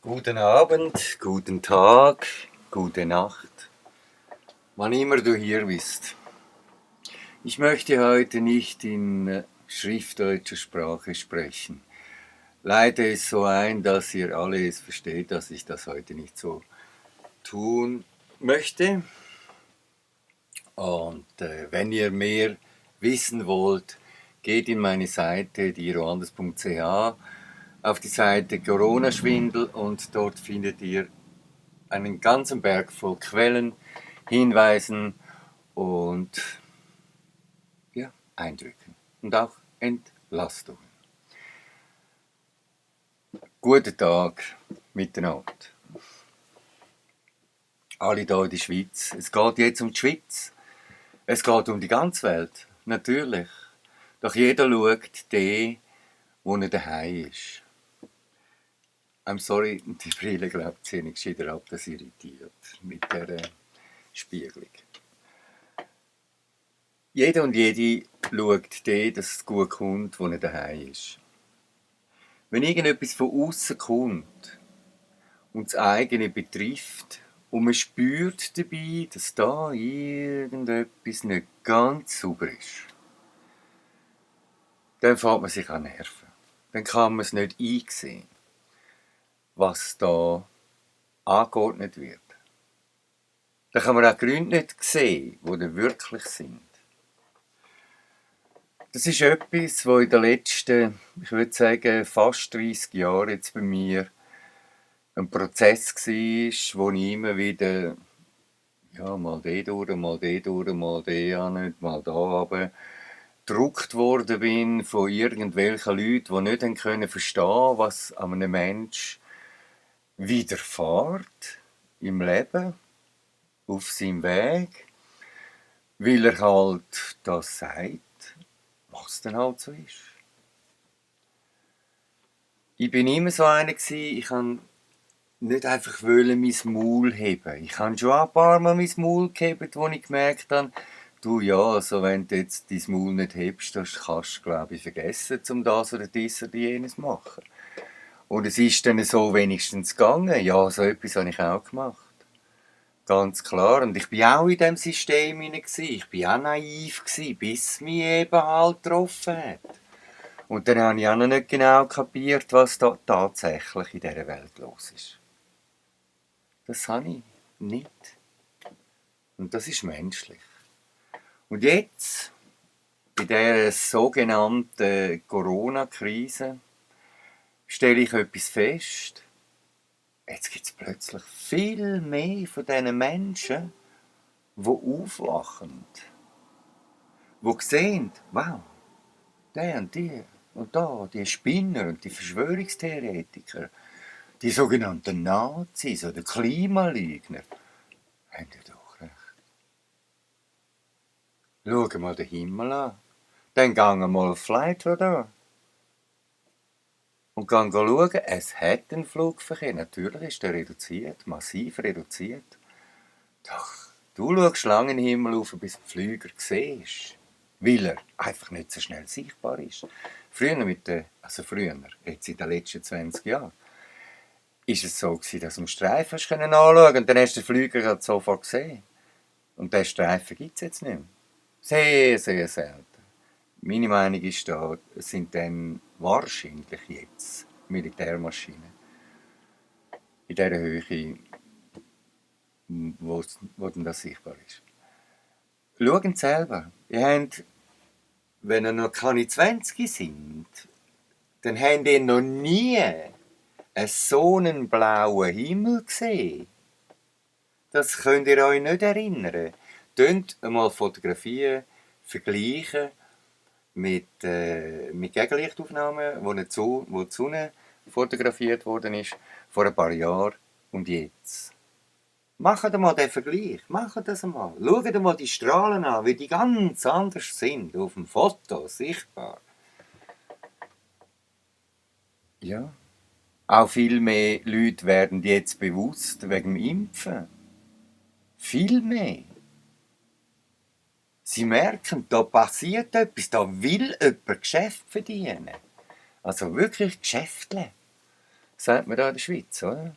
Guten Abend, guten Tag, gute Nacht, wann immer du hier bist. Ich möchte heute nicht in schriftdeutscher Sprache sprechen. Leite es so ein, dass ihr alle es versteht, dass ich das heute nicht so tun möchte. Und wenn ihr mehr wissen wollt, geht in meine Seite dieroanders.ch auf die Seite Corona-Schwindel und dort findet ihr einen ganzen Berg voll Quellen, Hinweisen und ja, Eindrücken und auch Entlastungen. Guten Tag miteinander. Alle hier in der Schweiz. Es geht jetzt um die Schweiz. Es geht um die ganze Welt, natürlich. Doch jeder schaut den, wo er daheim ist. I'm sorry, die Brille, glaube ich, ziehe ich gescheiter ab, das irritiert mit der Spiegelung. Jeder und jede schaut den, dass es gut kommt, wo er daheim ist. Wenn irgendetwas von außen kommt und das eigene betrifft und man spürt dabei, dass da irgendetwas nicht ganz sauber ist, dann fängt man sich an nerven. Dann kann man es nicht einsehen, was da angeordnet wird. Dann kann man auch Gründe nicht sehen, die da wirklich sind. Das ist etwas, was in den letzten, ich würde sagen, fast 30 Jahren jetzt bei mir ein Prozess war, wo ich immer wieder, ja, mal den durch, mal den durch, mal den an, mal da runter, gedruckt worden bin von irgendwelchen Leuten, die nicht verstehen können, was einem Menschen widerfährt im Leben, auf seinem Weg, weil er halt das sagt, was dann halt so ist. Ich bin immer so einer gewesen, ich kann nicht einfach mein Maul heben. Ich habe schon ein paar Mal mein Maul gehebt, wo ich gemerkt habe, du ja, also wenn du jetzt dein Maul nicht hebst, das kannst du, glaube ich, vergessen, um das oder dies oder jenes zu machen. Und es ist dann so wenigstens gegangen. Ja, so etwas habe ich auch gemacht. Ganz klar. Und ich war auch in diesem System hinein. Ich war auch naiv, bis es mich eben halt getroffen hat. Und dann habe ich auch noch nicht genau kapiert, was da tatsächlich in dieser Welt los ist. Das habe ich nicht. Und das ist menschlich. Und jetzt, bei dieser sogenannten Corona-Krise, stelle ich etwas fest. Jetzt gibt es plötzlich viel mehr von diesen Menschen, die aufwachen. Die sehen, wow, der und die und da, die Spinner und die Verschwörungstheoretiker, die sogenannten Nazis oder Klimaleugner, haben ja doch recht. Schau mal den Himmel an. Dann gehen wir mal auf Flightradar. Und gehen schauen, es hat einen Flugverkehr. Natürlich ist der reduziert, massiv reduziert. Doch, du schaust lange in den Himmel auf, bis du den Flüger siehst. Weil er einfach nicht so schnell sichtbar ist. Früher, jetzt in den letzten 20 Jahren, ist es so gewesen, dass du einen Streifen anschauen konntest und dann hast du den Flüger sofort gesehen. Und diesen Streifen gibt es jetzt nicht mehr. Sehr, sehr selten. Meine Meinung ist da, es sind dann wahrscheinlich jetzt Militärmaschinen in dieser Höhe, wo dann das sichtbar ist. Schaut selber. Ihr habt, wenn ihr noch keine 20 sind, dann habt ihr noch nie so einen blauen Himmel gesehen. Das könnt ihr euch nicht erinnern. Tönt einmal fotografieren, vergleichen mit Gegenlichtaufnahmen, wo die Sonne fotografiert worden ist, vor ein paar Jahren und jetzt. Macht mal den Vergleich, macht das mal. Schaut mal die Strahlen an, wie die ganz anders sind, auf dem Foto sichtbar. Ja. Auch viel mehr Leute werden jetzt bewusst wegen dem Impfen. Viel mehr. Sie merken, da passiert etwas, da will jemand Geschäft verdienen. Also wirklich Geschäftle. sagt man da in der Schweiz, oder?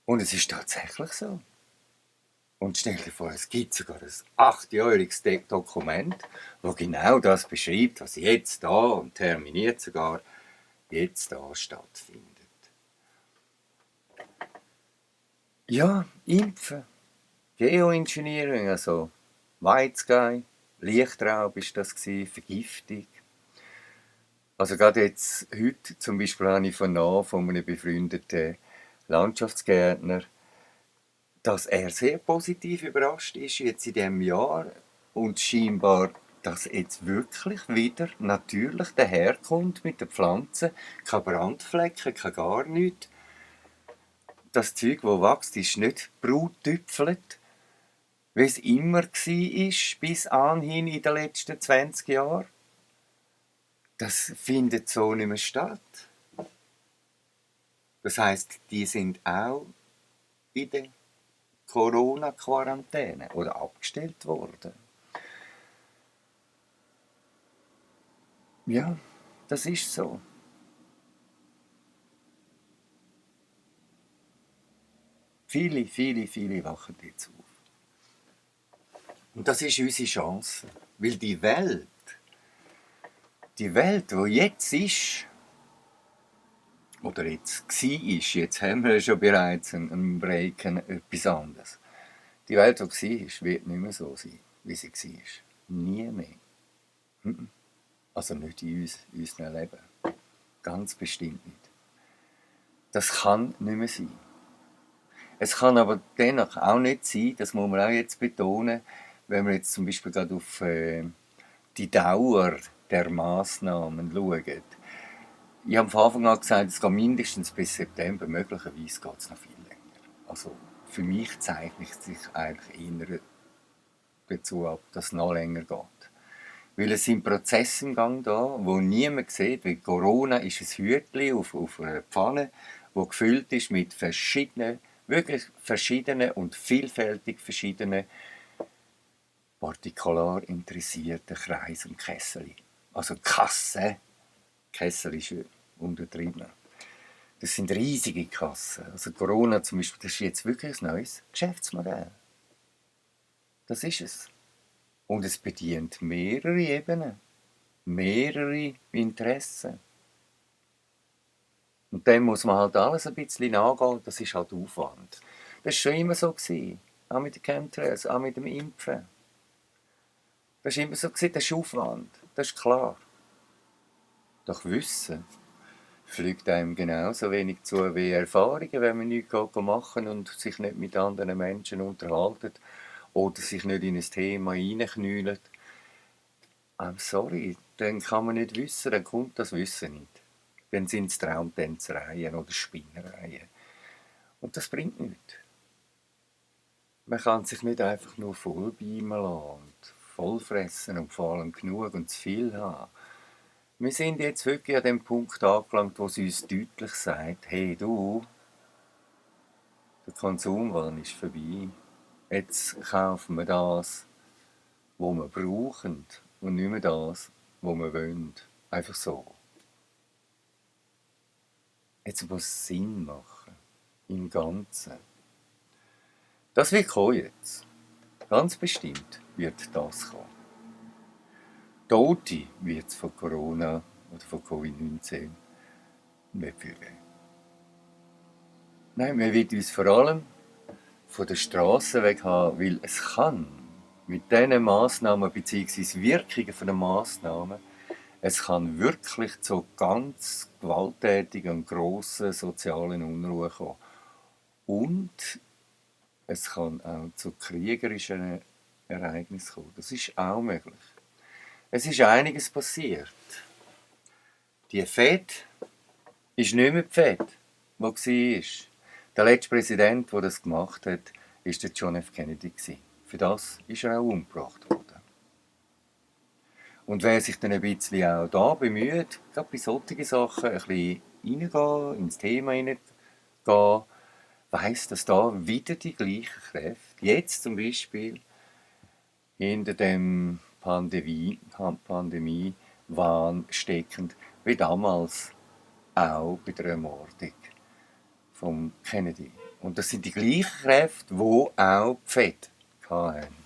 Und es ist tatsächlich so. Und stell dir vor, es gibt sogar ein 8-jähriges Dokument, das genau das beschreibt, was jetzt da und terminiert sogar jetzt da stattfindet. Ja, Impfen, Geoengineering, also White Sky, Lichtraub ist das gewesen, Vergiftung. Also gerade jetzt, heute zum Beispiel habe ich vernommen von einem befreundeten Landschaftsgärtner, dass er sehr positiv überrascht ist jetzt in diesem Jahr und scheinbar, dass jetzt wirklich wieder natürlich daherkommt mit den Pflanzen, keine Brandflecken, kein gar nichts. Das Zeug, das wächst, ist nicht bruttüpfelt, wie es immer war, bis anhin in den letzten 20 Jahren. Das findet so nicht mehr statt. Das heisst, die sind auch in der Corona-Quarantäne oder abgestellt worden. Ja, das ist so. Viele wachen jetzt auf. Und das ist unsere Chance. Weil die Welt, die jetzt ist, oder jetzt war, jetzt haben wir schon bereits einen Break, etwas anderes. Die Welt, die war, wird nicht mehr so sein, wie sie war. Nie mehr. Also nicht in unserem Leben. Ganz bestimmt nicht. Das kann nicht mehr sein. Es kann aber dennoch auch nicht sein, das muss man auch jetzt betonen, wenn wir jetzt zum Beispiel gerade auf die Dauer der Massnahmen schauen. Ich habe von Anfang an gesagt, es geht mindestens bis September, möglicherweise geht es noch viel länger. Also für mich zeichnet sich eigentlich eher dazu ab, dass es noch länger geht. Weil es sind Prozesse im Gang da, wo niemand sieht, weil Corona ist ein Hütchen auf einer Pfanne, wo gefüllt ist mit verschiedenen, wirklich verschiedenen und vielfältig verschiedenen partikular interessierten Kreis und Kessel. Also Kassen, Kessel ist untertrieben. Das sind riesige Kassen. Also Corona zum Beispiel, das ist jetzt wirklich ein neues Geschäftsmodell. Das ist es. Und es bedient mehrere Ebenen, mehrere Interessen. Und dem muss man halt alles ein bisschen nachgehen, das ist halt Aufwand. Das war schon immer so. Auch mit den Chemtrails, auch mit dem Impfen. Das war immer so, das ist Aufwand, das ist klar. Doch Wissen fliegt einem genauso wenig zu wie Erfahrungen, wenn man nichts machen und sich nicht mit anderen Menschen unterhalten oder sich nicht in ein Thema reinknüllt. I'm sorry, dann kann man nicht wissen, dann kommt das Wissen nicht. Dann sind es Traumtänzereien oder Spinnereien. Und das bringt nichts. Man kann sich nicht einfach nur vollbeamen lassen und vollfressen und vor allem genug und zu viel haben. Wir sind jetzt wirklich an dem Punkt angelangt, wo sie uns deutlich sagt, hey du, der Konsumwahn ist vorbei. Jetzt kaufen wir das, was wir brauchen und nicht mehr das, was wir wollen. Einfach so. Jetzt muss es Sinn machen. Im Ganzen. Das wird kommen jetzt. Ganz bestimmt wird das kommen. Tote wird es von Corona oder von Covid-19 nicht viel geben. Nein, wir wird uns vor allem von der Straße weg haben, weil es kann mit diesen Massnahmen bzw. Wirkungen von den Massnahmen, es kann wirklich zu ganz gewalttätigen und grossen sozialen Unruhen kommen. Und es kann auch zu kriegerischen Ereignissen kommen. Das ist auch möglich. Es ist einiges passiert. Die FED ist nicht mehr die FED, die war. Der letzte Präsident, der das gemacht hat, war der John F. Kennedy. Für das ist er auch umgebracht worden. Und wer sich dann ein bisschen auch da bemüht, gerade bei solchen Sachen ein bisschen reingehen, ins Thema hineingehen, weiss, dass da wieder die gleichen Kräfte, jetzt zum Beispiel, hinter dem Pandemiewahn steckend, wie damals auch bei der Ermordung von Kennedy. Und das sind die gleichen Kräfte, die auch die Fed hatten.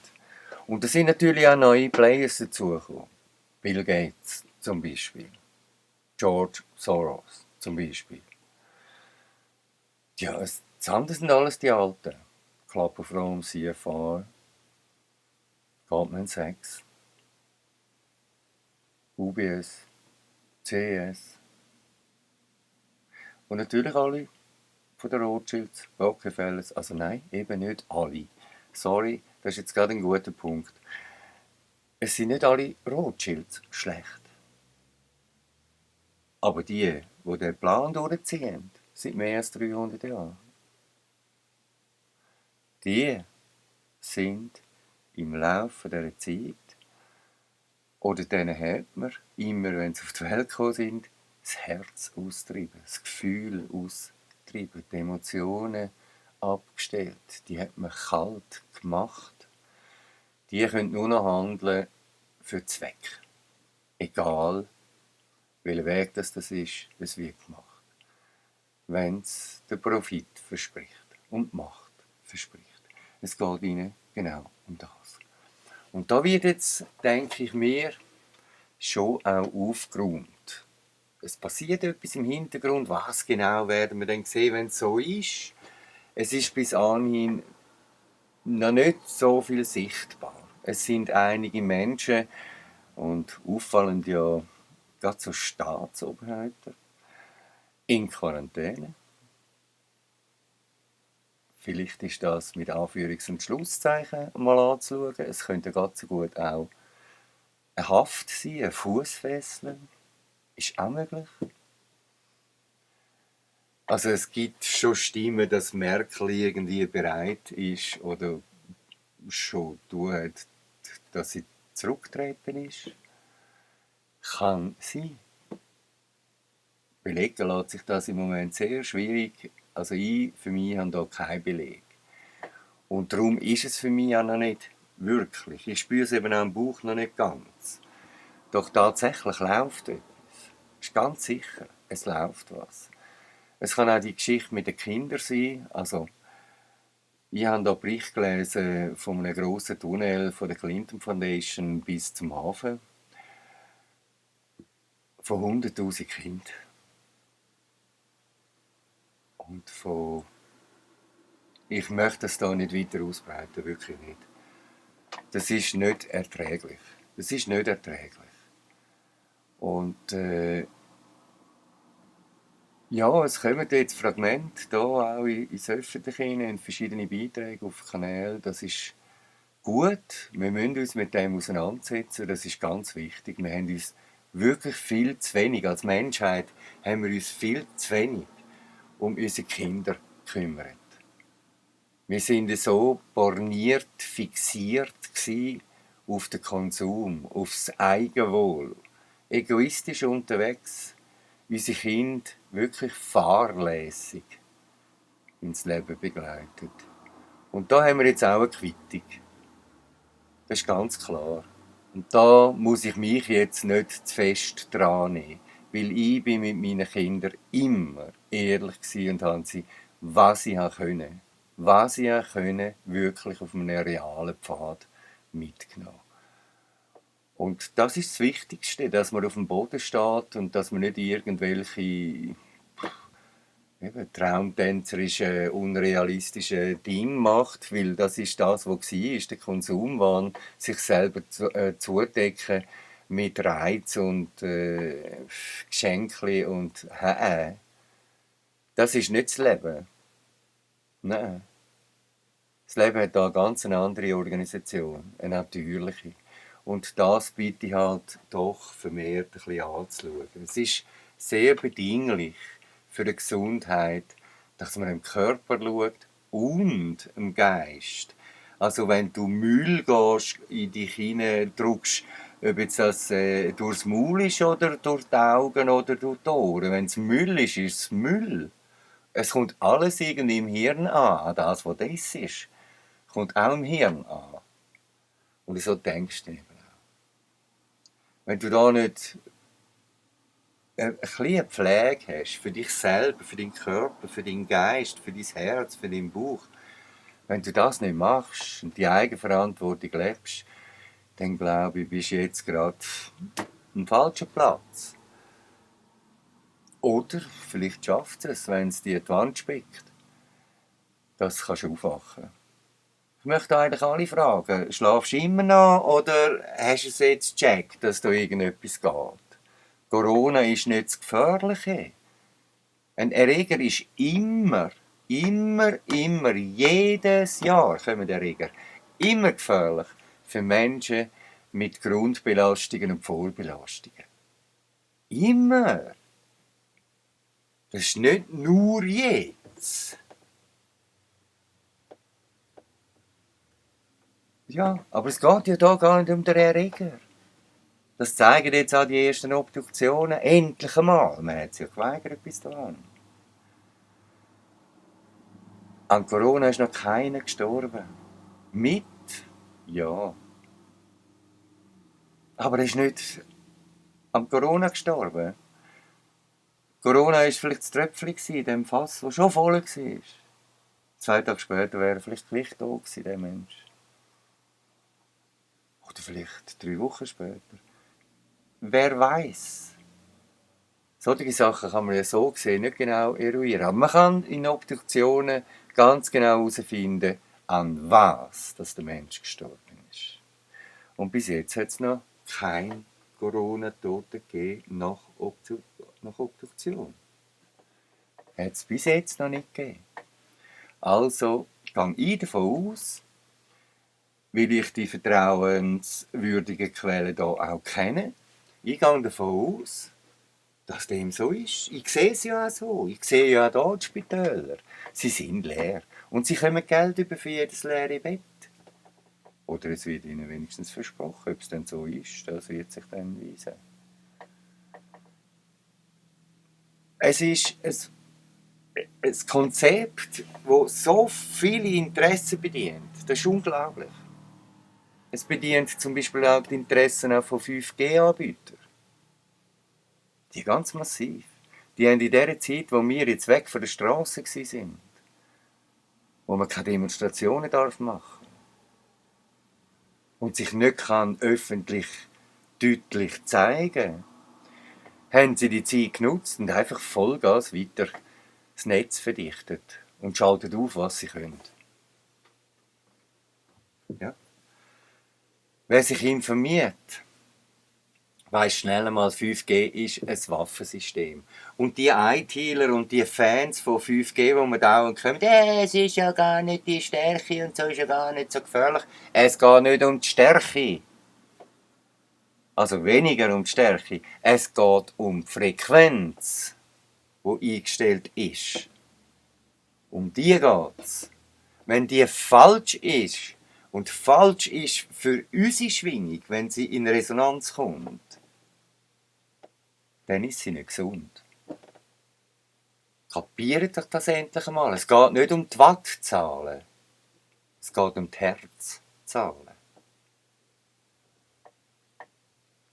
Und da sind natürlich auch neue Players dazugekommen. Bill Gates zum Beispiel. George Soros zum Beispiel. Ja, das andere sind alles die Alten. Club of Rome, CFR, Goldman Sachs, UBS, CS und natürlich alle von den Rothschilds, Rockefellers. Also nein, eben nicht alle. Sorry, das ist jetzt gerade ein guter Punkt. Es sind nicht alle Rothschilds schlecht. Aber die den Plan durchziehen, seit mehr als 300 Jahren, die sind im Laufe dieser Zeit, oder denen hat man, immer wenn sie auf die Welt gekommen sind, das Herz austrieben, das Gefühl austrieben, die Emotionen abgestellt. Die hat man kalt gemacht. Die können nur noch handeln für Zweck. Egal, welcher Weg das ist, es wird gemacht. Wenn es den Profit verspricht und die Macht verspricht. Es geht ihnen genau um das. Und da wird jetzt, denke ich mir, schon auch aufgeräumt. Es passiert etwas im Hintergrund. Was genau werden wir dann sehen, wenn es so ist? Es ist bis anhin noch nicht so viel sichtbar. Es sind einige Menschen und auffallend ja gerade so Staatsoberhäupter in Quarantäne. Vielleicht ist das mit Anführungs- und Schlusszeichen mal anzuschauen. Es könnte ganz so gut auch eine Haft sein, ein Fußfessel. Ist auch möglich. Also es gibt schon Stimmen, dass Merkel irgendwie bereit ist oder schon tut, dass sie zurücktreten ist. Kann sein. Belegen lässt sich das im Moment sehr schwierig. Also ich, für mich, habe da keinen Beleg. Und darum ist es für mich auch noch nicht wirklich. Ich spüre es eben auch im Bauch noch nicht ganz. Doch tatsächlich läuft etwas. Ist ganz sicher, es läuft was. Es kann auch die Geschichte mit den Kindern sein. Also, ich habe da einen Bericht gelesen von einem grossen Tunnel von der Clinton Foundation bis zum Hafen von 100'000 Kindern. Und ich möchte es da nicht weiter ausbreiten, wirklich nicht. Das ist nicht erträglich. Das ist nicht erträglich. Und ja, es kommen jetzt Fragmente hier auch ins Öffentliche hinein, in verschiedene Beiträge auf Kanälen. Das ist gut. Wir müssen uns mit dem auseinandersetzen. Das ist ganz wichtig. Wir haben uns wirklich viel zu wenig, als Menschheit haben wir uns viel zu wenig um unsere Kinder gekümmert. Wir sind so borniert, fixiert auf den Konsum, aufs Eigenwohl, egoistisch unterwegs, unsere Kinder wirklich fahrlässig ins Leben begleitet. Und da haben wir jetzt auch eine Quittung. Das ist ganz klar. Und da muss ich mich jetzt nicht zu fest dran nehmen, weil ich bin mit meinen Kindern immer ehrlich war und habe sie, was ich können, wirklich auf einem realen Pfad mitgenommen. Und das ist das Wichtigste, dass man auf dem Boden steht und dass man nicht irgendwelche traumtänzerische, unrealistische Dinge macht, weil das ist das, was war, der Konsumwahn, sich selber zudecken mit Reiz und Geschenken und das ist nicht das Leben. Nein. Das Leben hat da eine ganz andere Organisation, eine natürliche. Und das bitte ich halt doch vermehrt ein bisschen anzuschauen. Es ist sehr bedinglich für die Gesundheit, dass man im Körper schaut und im Geist. Also wenn du Müll gehst, in dich hineindrückst, ob jetzt das durchs Maul ist oder durch die Augen oder durch die Ohren. Wenn es Müll ist, ist es Müll. Es kommt alles irgendwie im Hirn an das, was das ist. Kommt auch im Hirn an. Und so denkst du eben auch. Wenn du da nicht ein bisschen Pflege hast für dich selber, für deinen Körper, für deinen Geist, für dein Herz, für deinen Bauch, wenn du das nicht machst und die Eigenverantwortung lebst, dann glaube ich, bist du jetzt gerade am falschen Platz. Oder vielleicht schafft es, wenn es dir die Wand spickt. Das kannst du aufwachen. Ich möchte eigentlich alle fragen, schlafst du immer noch oder hast du es jetzt gecheckt, dass da irgendetwas geht? Corona ist nicht das Gefährliche. Ein Erreger ist immer, jedes Jahr kommen Erreger. Immer gefährlich für Menschen mit Grundbelastungen und Vorbelastungen. Immer. Das ist nicht nur jetzt. Ja, aber es geht ja da gar nicht um den Erreger. Das zeigen jetzt auch die ersten Obduktionen. Endlich einmal. Man hat sich ja geweigert bis dahin. An Corona ist noch keiner gestorben. Mit? Ja. Aber er ist nicht an Corona gestorben. Corona war vielleicht das Tröpfchen in dem Fass, das schon voll war. 2 Tage später wäre er vielleicht gleich da gewesen, der Mensch. Oder vielleicht 3 Wochen später. Wer weiß? Solche Sachen kann man ja so gesehen nicht genau eruieren. Aber man kann in Obduktionen ganz genau herausfinden, an was dass der Mensch gestorben ist. Und bis jetzt hat es noch kein Corona-Toten gegeben nach Obduktion. Hat es bis jetzt noch nicht gegeben. Also gehe ich davon aus, weil ich die vertrauenswürdigen Quellen hier auch kenne, ich gehe davon aus, dass dem so ist. Ich sehe es ja auch so. Ich sehe ja hier die Spitäler. Sie sind leer. Und sie kommen Geld über für jedes leere Bett. Oder es wird ihnen wenigstens versprochen. Ob es dann so ist, das wird sich dann weisen. Es ist ein Konzept, das so viele Interessen bedient. Das ist unglaublich. Es bedient zum Beispiel auch die Interessen auch von 5G-Anbietern. Die ganz massiv. Die haben in der Zeit, wo wir jetzt weg von der Straße waren, wo man keine Demonstrationen machen darf und sich nicht kann öffentlich deutlich zeigen, haben sie die Zeit genutzt und einfach Vollgas weiter das Netz verdichtet und schaltet auf, was sie können. Ja. Wer sich informiert, weiss schnell einmal, 5G ist ein Waffensystem. Und die ITler und die Fans von 5G, die man dauernd kommen, es ist ja gar nicht die Stärke und so ist ja gar nicht so gefährlich. Es geht nicht um die Stärke. Also weniger um die Stärke. Es geht um die Frequenz, die eingestellt ist. Um die geht es. Wenn die falsch ist, und falsch ist für unsere Schwingung, wenn sie in Resonanz kommt, dann ist sie nicht gesund. Kapiert doch das endlich einmal. Es geht nicht um die Wattzahlen. Es geht um die Herzzahlen.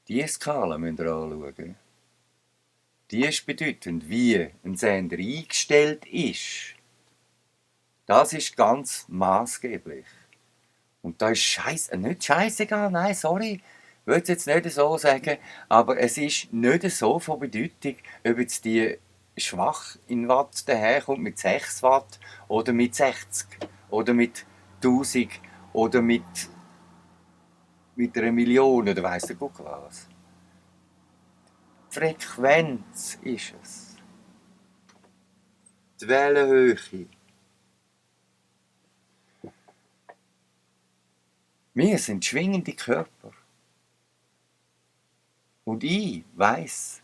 Diese Skala müsst ihr anschauen. Die ist bedeutend, wie ein Sender eingestellt ist. Das ist ganz maßgeblich. Und da ist nicht scheißegal, nein, sorry. Ich würde es jetzt nicht so sagen, aber es ist nicht so von Bedeutung, ob jetzt die schwach in Watt daherkommt mit 6 Watt oder mit 60 oder mit 1000 oder mit 1 Million oder weiss der Guck was. Die Frequenz ist es. Die Wellenhöhe. Wir sind schwingende Körper. Und ich weiss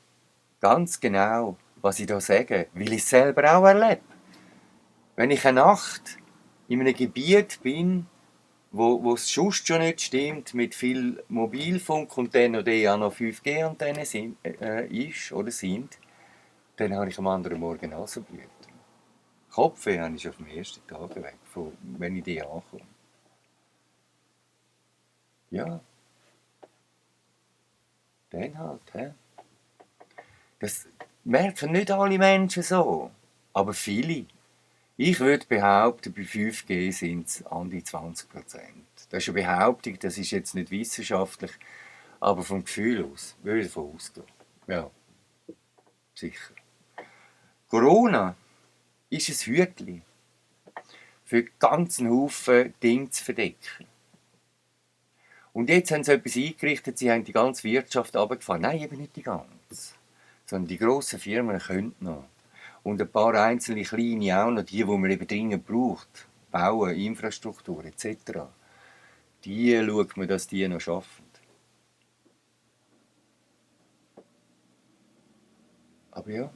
ganz genau, was ich da sage, weil ich es selber auch erlebe. Wenn ich eine Nacht in einem Gebiet bin, wo es sonst schon nicht stimmt, mit viel Mobilfunk und dann noch die auch noch 5G-Antennen ist oder sind, dann habe ich am anderen Morgen Nasenblüten. Kopfweh habe ich auf dem ersten Tag weg, wenn ich die ankomme. Ja, dann halt, hä? Das merken nicht alle Menschen so, aber viele. Ich würde behaupten, bei 5G sind es an die 20%. Das ist eine Behauptung, das ist jetzt nicht wissenschaftlich, aber vom Gefühl aus würde ich davon ausgehen. Ja, sicher. Corona ist ein Hütchen für einen ganzen Haufen Dinge zu verdecken. Und jetzt haben sie etwas eingerichtet, sie haben die ganze Wirtschaft runtergefahren. Nein, eben nicht die ganze. Sondern die grossen Firmen können noch. Und ein paar einzelne kleine auch noch, die man eben dringend braucht. Bauen, Infrastruktur etc. Die schaut man, dass die noch schaffen. Aber ja,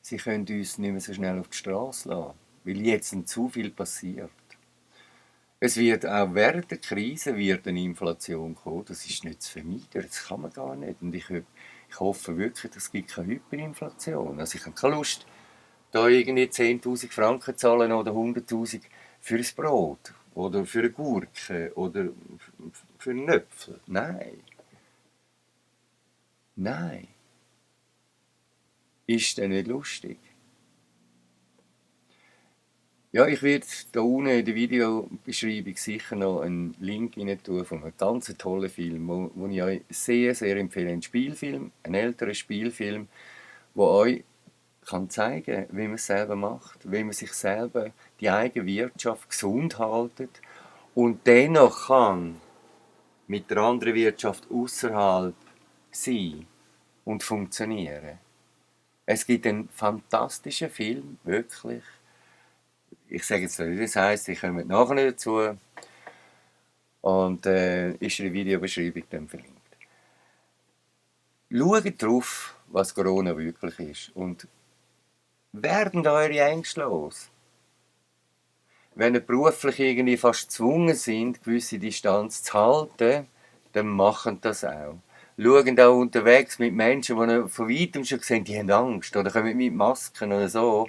sie können uns nicht mehr so schnell auf die Straße lassen, weil jetzt zu viel passiert. Es wird auch während der Krise wird eine Inflation kommen, das ist nicht zu vermeiden, das kann man gar nicht. Und ich hoffe wirklich, es gibt keine Hyperinflation. Also ich habe keine Lust, da irgendwie 10'000 Franken zahlen oder 100'000 für ein Brot oder für eine Gurke oder für einen Apfel. Nein. Nein. Ist das nicht lustig? Ja, ich werde da unten in der Videobeschreibung sicher noch einen Link rein tun von einem ganz tollen Film, wo ich euch sehr, sehr empfehle. Ein Spielfilm, ein älterer Spielfilm, der euch kann zeigen, wie man es selber macht, wie man sich selber die eigene Wirtschaft gesund haltet und dennoch kann mit der anderen Wirtschaft außerhalb sein und funktionieren. Es gibt einen fantastischen Film, wirklich. Ich sage jetzt nicht, wie das heisst, ich komme nachher dazu. Und ist in der Videobeschreibung dann verlinkt. Schaut drauf, was Corona wirklich ist. Und werden eure Ängste los. Wenn ihr beruflich irgendwie fast gezwungen sind, gewisse Distanz zu halten, dann machen das auch. Schauen auch unterwegs mit Menschen, die ihr von weitem schon sehen, die haben Angst oder kommen mit Masken oder so,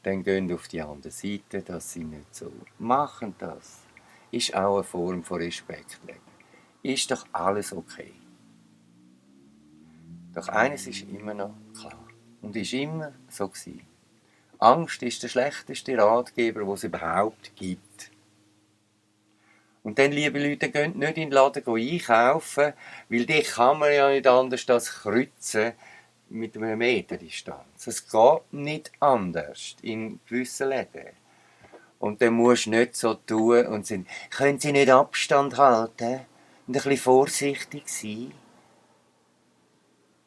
dann gehen auf die andere Seite, das sind nicht so. Machen das. Ist auch eine Form von Respekt. Ist doch alles okay. Doch eines ist immer noch klar und ist immer so gewesen. Angst ist der schlechteste Ratgeber, den es überhaupt gibt. Und dann, liebe Leute, geht nicht in den Laden einkaufen, weil die kann man ja nicht anders als kreuzen mit einer Meterdistanz. Es geht nicht anders in gewissen Läden. Und dann musst du nicht so tun und sagen, können Sie nicht Abstand halten und ein bisschen vorsichtig sein?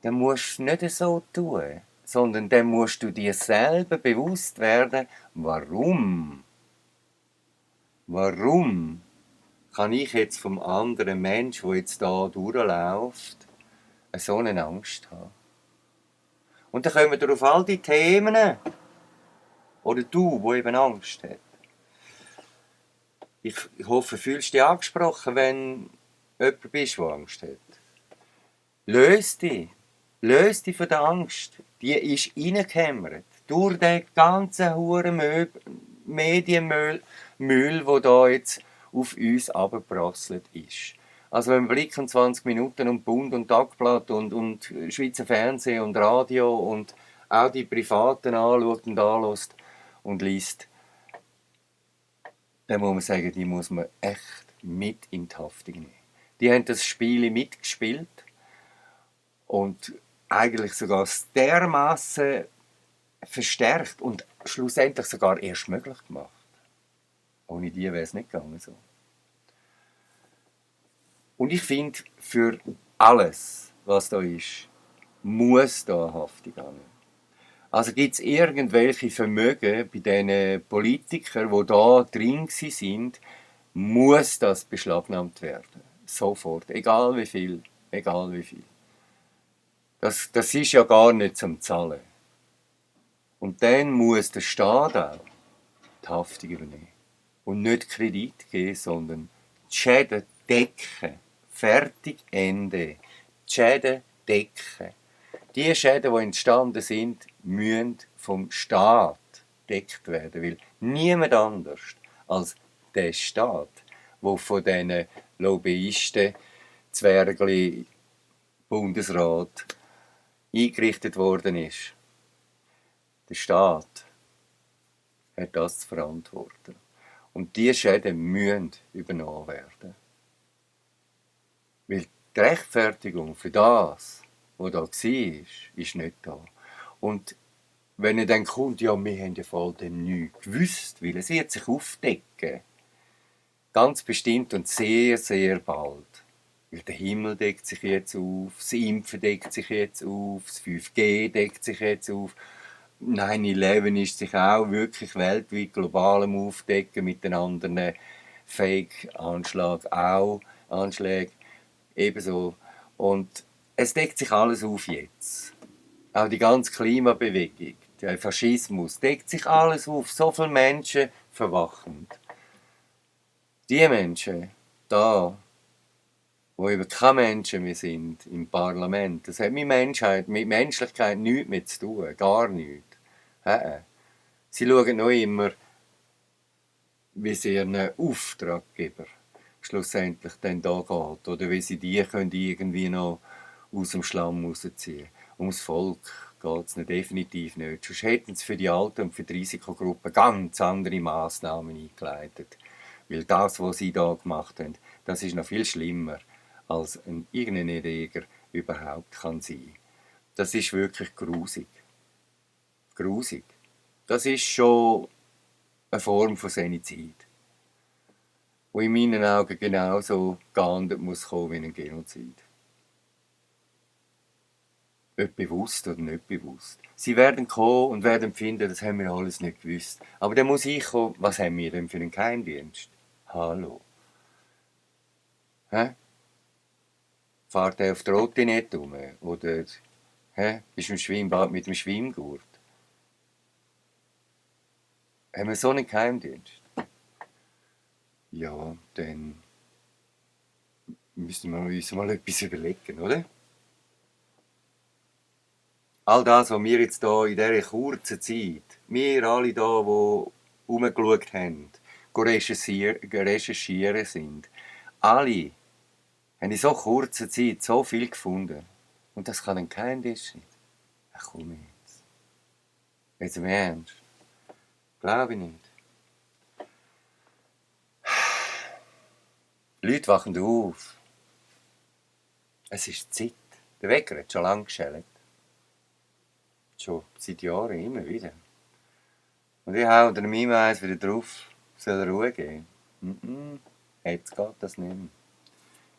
Dann musst du nicht so tun, sondern dann musst du dir selber bewusst werden, warum. Warum kann ich jetzt vom anderen Mensch, der jetzt da durchläuft, so eine Angst haben? Und dann kommen wir auf all die Themen. Oder du, der eben Angst hat. Ich hoffe, du fühlst dich angesprochen, wenn jemand bist, der Angst hat. Löse dich. Löse dich von der Angst. Die ist reingehämmert. Durch den ganzen huren Medienmüll, der da jetzt auf uns abgeprasselt ist. Also wenn wir blicken 20 Minuten und Bund und Tagblatt und Schweizer Fernsehen und Radio und auch die Privaten anschaut und anlässt und liest, dann muss man sagen, die muss man echt mit in die Haftung nehmen. Die haben das Spiel mitgespielt und eigentlich sogar dermaßen verstärkt und schlussendlich sogar erst möglich gemacht. Ohne die wäre es nicht gegangen so. Und ich finde, für alles, was da ist, muss da Haftung an. Also gibt es irgendwelche Vermögen bei diesen Politikern, die da drin sind, muss das beschlagnahmt werden. Sofort. Egal wie viel. Egal wie viel. Das ist ja gar nicht zum Zahlen. Und dann muss der Staat auch die Haftung übernehmen. Und nicht Kredit geben, sondern die Schäden decken. Fertig, Ende. Die Schäden decken. Die Schäden, die entstanden sind, müssen vom Staat gedeckt werden. Weil niemand anders als der Staat, der von diesen Lobbyisten, Zwergli, Bundesrat, eingerichtet worden ist. Der Staat hat das zu verantworten. Und diese Schäden müssen übernommen werden. Weil die Rechtfertigung für das, was da war, ist nicht da. Und wenn er dann kommt, ja, wir haben ja voll dem nichts gewusst, weil es wird sich aufdecken. Ganz bestimmt und sehr, sehr bald. Weil der Himmel deckt sich jetzt auf, das Impfen deckt sich jetzt auf, das 5G deckt sich jetzt auf. 9/11 ist sich auch wirklich weltweit global am Aufdecken mit den anderen Fake-Anschlägen auch. Anschläge ebenso. Und es deckt sich alles auf jetzt. Auch die ganze Klimabewegung, der Faschismus, deckt sich alles auf. So viele Menschen verwachen. Die Menschen da, wo eben keine Menschen mehr sind im Parlament, das hat mit Menschheit, mit Menschlichkeit nichts mehr zu tun. Gar nichts. Sie schauen noch immer, wie es ihren Auftraggeber schlussendlich dann da geht. Oder wie sie die können irgendwie noch aus dem Schlamm rausziehen. Ums Volk geht es definitiv nicht. Sonst hätten sie für die Alten und für die Risikogruppen ganz andere Massnahmen eingeleitet. Weil das, was sie da gemacht haben, das ist noch viel schlimmer, als irgendein Erreger überhaupt kann sein. Das ist wirklich grusig. Grusig. Das ist schon eine Form von Senizid, die in meinen Augen genauso geahndet muss kommen wie ein Genozid. Ob bewusst oder nicht bewusst. Sie werden kommen und werden finden, das haben wir alles nicht gewusst. Aber dann muss ich kommen, was haben wir denn für einen Geheimdienst? Hallo. Hä? Fahrt er auf der Trottinette rum? Oder bist du im Schwimmbad mit dem Schwimmgurt? Haben wir so einen Geheimdienst? Ja, dann müssen wir uns mal etwas überlegen, oder? All das, was wir jetzt hier in dieser kurzen Zeit, wir alle hier, die herumgeschaut haben, recherchieren sind, alle haben in so kurzer Zeit so viel gefunden. Und das kann ein Geheimdienst sein. Ach komm jetzt. Jetzt im Ernst. Glaube ich nicht. Leute wachen auf. Es ist Zeit. Der Wecker hat schon lange geschellt. Schon seit Jahren immer wieder. Und ich hau der Mime eins wieder drauf. Soll Ruhe geben? Jetzt geht das nicht mehr.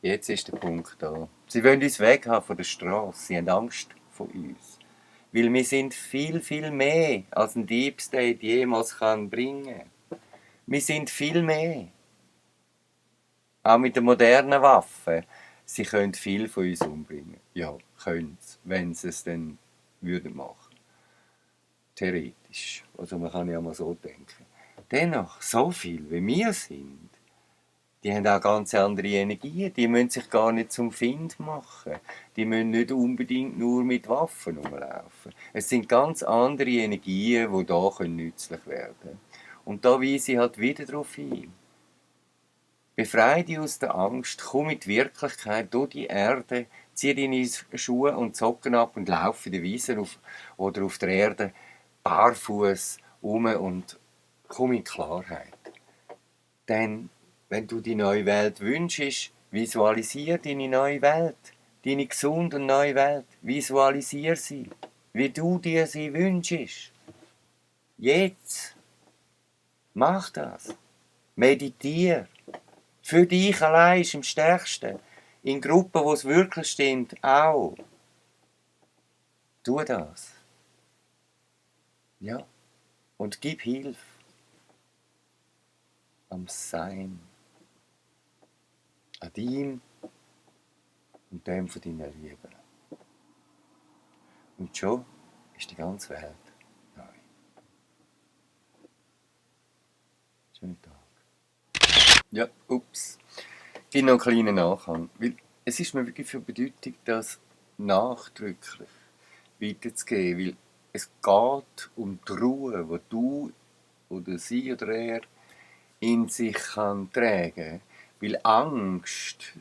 Jetzt ist der Punkt da. Sie wollen uns weghaben von der Straße. Sie haben Angst vor uns. Weil wir sind viel, viel mehr, als ein Deep State jemals bringen kann. Wir sind viel mehr. Auch mit den modernen Waffen. Sie können viel von uns umbringen. Ja, können sie, wenn sie es dann würden machen. Theoretisch. Also man kann ja mal so denken. Dennoch, so viel wie wir sind, die haben auch ganz andere Energien. Die müssen sich gar nicht zum Find machen. Die müssen nicht unbedingt nur mit Waffen rumlaufen. Es sind ganz andere Energien, die da nützlich werden können. Und da weise ich halt wieder darauf hin. Befreie dich aus der Angst, komm mit Wirklichkeit durch die Erde, zieh deine Schuhe und Socken ab und lauf in der Wiese oder auf der Erde barfuß um und komm in Klarheit. Denn wenn du die neue Welt wünschst, visualisier deine neue Welt, deine gesunde und neue Welt, visualisier sie, wie du dir sie wünschst. Jetzt, mach das, meditier. Für dich allein ist am stärksten. In Gruppen, wo es wirklich stimmt, auch. Tu das. Ja. Und gib Hilfe. Am Sein. An deinem und dem von deinen Lieben. Und schon ist die ganze Welt neu. Schönen Tag. Ja, ups. Ich gibt noch einen kleinen Nachhang. Weil es ist mir wirklich von Bedeutung, das nachdrücklich weiterzugeben. Weil es geht um die Ruhe, die du oder sie oder er in sich kann tragen. Weil Angst,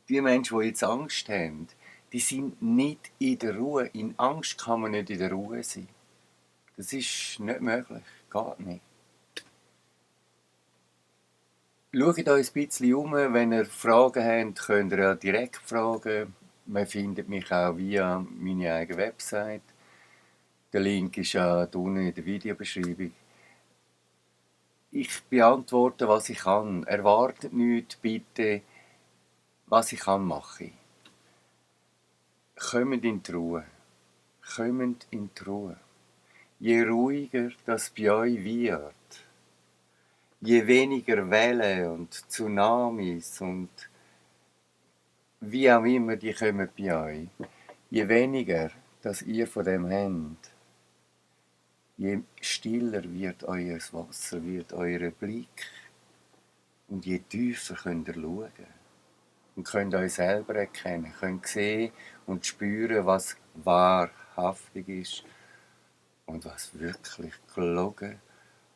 die Menschen, die jetzt Angst haben, die sind nicht in der Ruhe. In Angst kann man nicht in der Ruhe sein. Das ist nicht möglich, geht nicht. Schaut euch ein bisschen um, wenn ihr Fragen habt, könnt ihr ja direkt fragen. Man findet mich auch via meine eigene Website. Der Link ist ja hier unten in der Videobeschreibung. Ich beantworte, was ich kann. Erwartet nicht, bitte, was ich kann, mache ich. Kommt in die Ruhe. Kommt in die Ruhe. Je ruhiger das bei euch wird, je weniger Wellen und Tsunamis und wie auch immer die kommen bei euch, je weniger, dass ihr von dem habt, je stiller wird euer Wasser, wird euer Blick und je tiefer könnt ihr schauen und könnt euch selber erkennen, könnt sehen und spüren, was wahrhaftig ist und was wirklich gelogen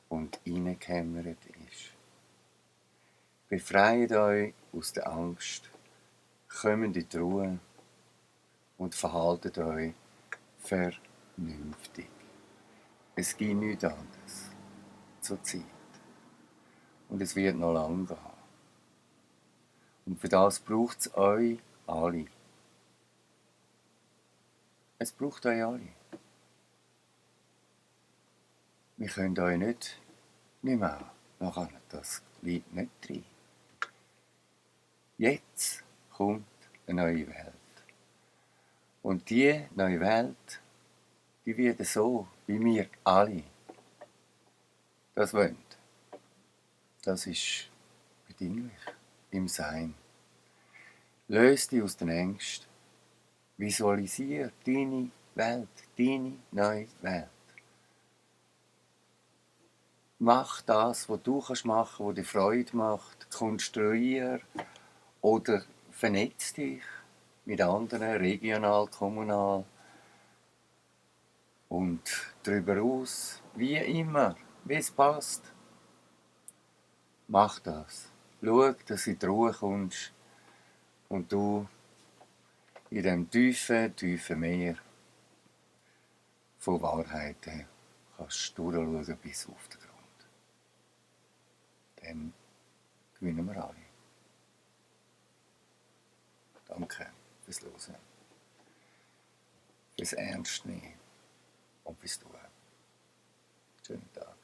und reingehämmert ist. Befreit euch aus der Angst, kommt in die Ruhe und verhaltet euch vernünftig. Es gibt nichts anderes zur Zeit. Und es wird noch lange gehen. Und für das braucht es euch alle. Es braucht euch alle. Wir können euch nicht mehr nachher. Das liegt nicht drin. Jetzt kommt eine neue Welt. Und diese neue Welt, die wird so, wie wir alle das wollen. Das ist bedinglich im Sein. Löse dich aus den Ängsten. Visualisiere deine Welt, deine neue Welt. Mach das, was du machen kannst, was dir Freude macht. Konstruiere oder vernetz dich mit anderen, regional, kommunal. Und darüber aus, wie immer, wie es passt. Mach das. Schau, dass du in die Ruhe kommst und du in diesem tiefen Meer von Wahrheiten kannst durchschauen bis auf den Grund. Dann gewinnen wir alle. Danke fürs Hören, fürs Ernstnehmen und fürs Tun. Schönen Tag.